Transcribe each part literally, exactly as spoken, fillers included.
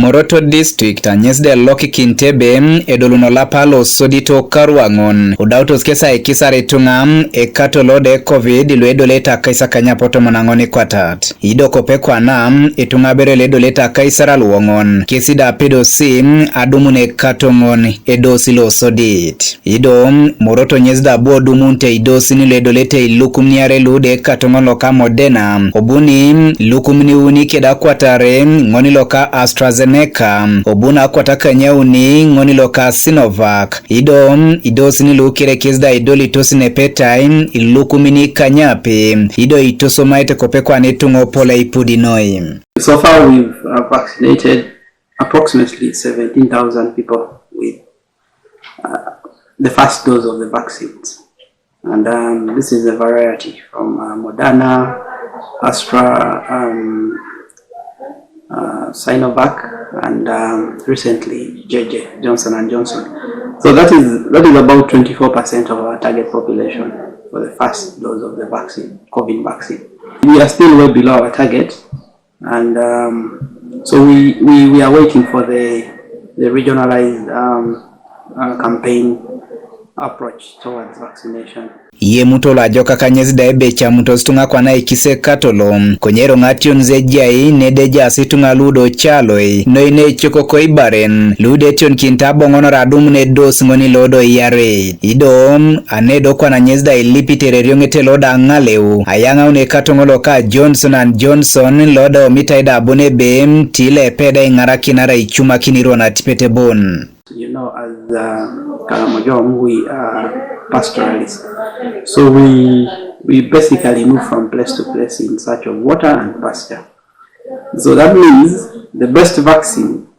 Moroto District, anyesde loki kintebe edoluno lapa losodito karuang'on odautos kesa ekisar itung'a ekato lode covid luedoleta kaisa kanyapo tomon ang'on ikwatat. Ido kope kwana itung'a bere ledoleta kaisar aluong'on kesida pedosi adumune katong'on edosi losodit. Ido Moroto nyesda bo dumunte idosi ni ledolete ilukum niare lude katong'on loka Moderna, obuni lukum ni uni keda kwatare ng'oni loka AstraZeneca, obuna kwata kanya uni ng'oni loka Sinovac. Ido idosi ni lukere kesda idoli tosi nepetai ilukum ni kanyape. Ido itosomaite kope kwane tung'o pola ipudinoi. So far, we've uh, vaccinated approximately seventeen thousand people with uh, the first dose of the vaccines. And um, this is a variety from uh, Moderna, Astra, um, uh, Sinovac, and um, recently J J, Johnson and Johnson. So that is, that is about twenty-four percent of our target population for the first dose of the vaccine, COVID vaccine. We are still well below our target, and um, so we, we, we are waiting for the, the regionalized um, uh, campaign approach towards vaccination. Ye mutolo ajo kaka nyesda ebecha mutos tung'a kwana ikise katolo konyero ng'ation ze jai nede jasi tung'a ludo chaloi noine choko koi baren lude tion kinta bongono radum ne dos ng'oni lodo iyare. Ido anedo kwana nyesda ilipite reriong'ete loda ng'aleu ayang'aune katong'olo ka Johnson and Johnson loda omitaida abune be tile peda ing'ara kinara ichuma kinirona tipete bon. You know, as uh, Karamojong, we are pastoralists. So we, we basically move from place to place in search of water and pasture. So that means the best vaccine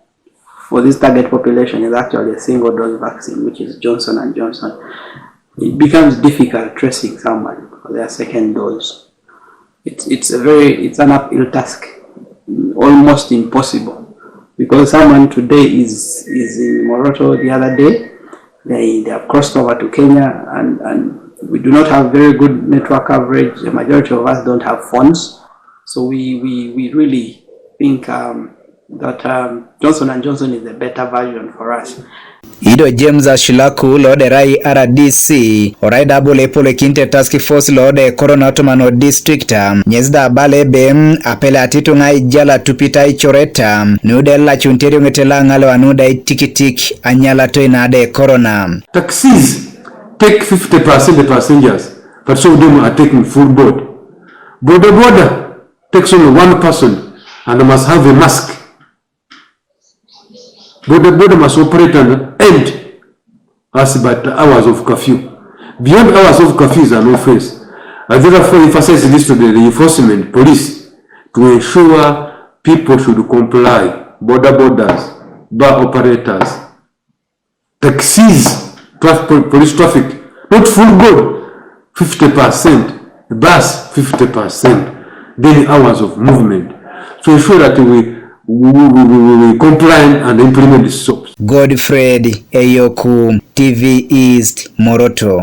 for this target population is actually a single dose vaccine, which is Johnson and Johnson. It becomes difficult tracing someone for their second dose. It's, it's a very, it's an uphill task, almost impossible, because someone today is, is in Moroto, the other day they, they have crossed over to Kenya, and, and we do not have very good network coverage. The majority of us don't have phones, so we, we, we really think um, that um, Johnson and Johnson is the better version for us. Ido James Ashilaku lode rai R D C orai dabo le pole kinte task force lode corona tomano district nyesda bale be apele atitu ngai jala tupita ichoreta nude la chunterio ngete la ngalo anuda itikitik anyala to inade corona. Taxis take fifty percent of passengers, but some of them are taking full board. Boda boda takes only one person and must have a mask. Boda boda must operate and end as but hours of curfew. Beyond hours of curfew is an offense. I therefore emphasize this to the enforcement police to ensure people should comply. Boda bodas, bar operators, taxis, traf- pol- police traffic, not full board, fifty percent, bus fifty percent, daily hours of movement. So ensure that we, we, we, we, we comply and implement the stops. Godfred Eyoku, T V East, Moroto.